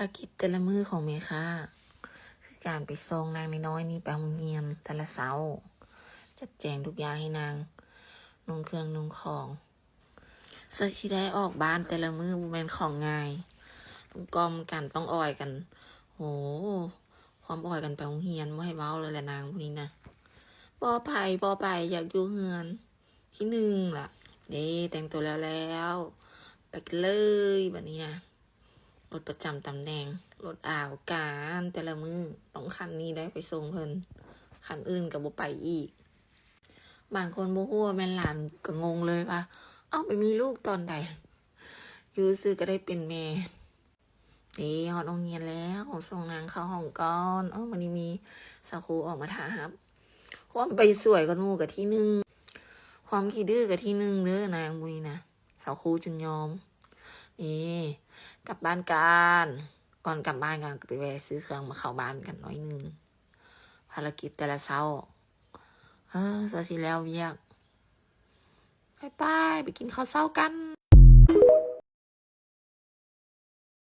ລະກິດແຕ່ລະມື້ຂອງແມ່ຄ້າ ຄືການໄປສົ່ງນາງນ້ອຍໆນີ້ໄປໂຮງຮຽນແຕ່ລະເຊົ້າ, ຈັດແຈງທຸກຢ່າງໃຫ້ນາງ, ນຸ່ງເຄື່ອງນຸ່ງຂອງ. ກວ່າຊິໄດ້ອອກບ້ານແຕ່ລະມື້ບໍ່ແມ່ນຂອງງ່າຍ, ຕ້ອງກ້ອມກັນ, ຕ້ອງອອຍກັນ. ໂຫ, ຄວາມອອຍກັນໄປໂຮງຮຽນບໍ່ໃຫ້ເວົ້າເລີຍແຫຼະນາງຜູ້ນີ້ນະ. ບໍ່ໄປ, ບໍ່ໄປ, ຢາກຢູ່ເຮືອນ. ທີໜຶ່ງລະເດ້, ແຕ່ງຕົວແລ້ວໆ ໄປກັນເລີຍບາດນີ້ນະ. ລົດປະຈຳຕຳແໜ່ງ, ລົດອາວການແຕ່ລະມື້ ຕ້ອງຄັນນີ້ໄດ້ໄປສົ່ງເພິ່ນ, ຄັນອື່ນກໍບໍ່ໄປອີກ. ບາງຄົນບໍ່ຮູ້ວ່າແມ່ນຫຼານກໍງົງເລີຍວ່າ ເອົ້າ ໄປມີລູກຕອນໃດ? ຢູ່ຊື່ກໍໄດ້ເປັນແມ່. ເດ້ ຮອດໂຮງຮຽນແລ້ວ, ສົ່ງນາງເຂົ້າຫ້ອງກ່ອນ. ເອົ້າ ມື້ນີ້ມີສາວຄູອອກມາຖ້າຮັບ. ຄວາມໄປສວຍກ່ອນໝູ່ກະທີໜຶ່ງ, ຄວາມຂີ້ດື້ກະທີໜຶ່ງເດີນາງຜູ້ນີ້ນະ. ສາວຄູຈົນຍອມ. ເດ້ ກັບບ້ານກັນ, ກ່ອນກັບບ້ານກັນກໍໄປແວ່ຊື້ເຄື່ອງມາເຂົ້າບ້ານກັນໜ້ອຍໜຶ່ງ. ພາລະກິດແຕ່ລະເຊົ້າ, ເອີ ກວ່າຊິແລ້ວວຽກ. ໄປໆ ໄປກິນເຂົ້າເຊົ້າກັນ.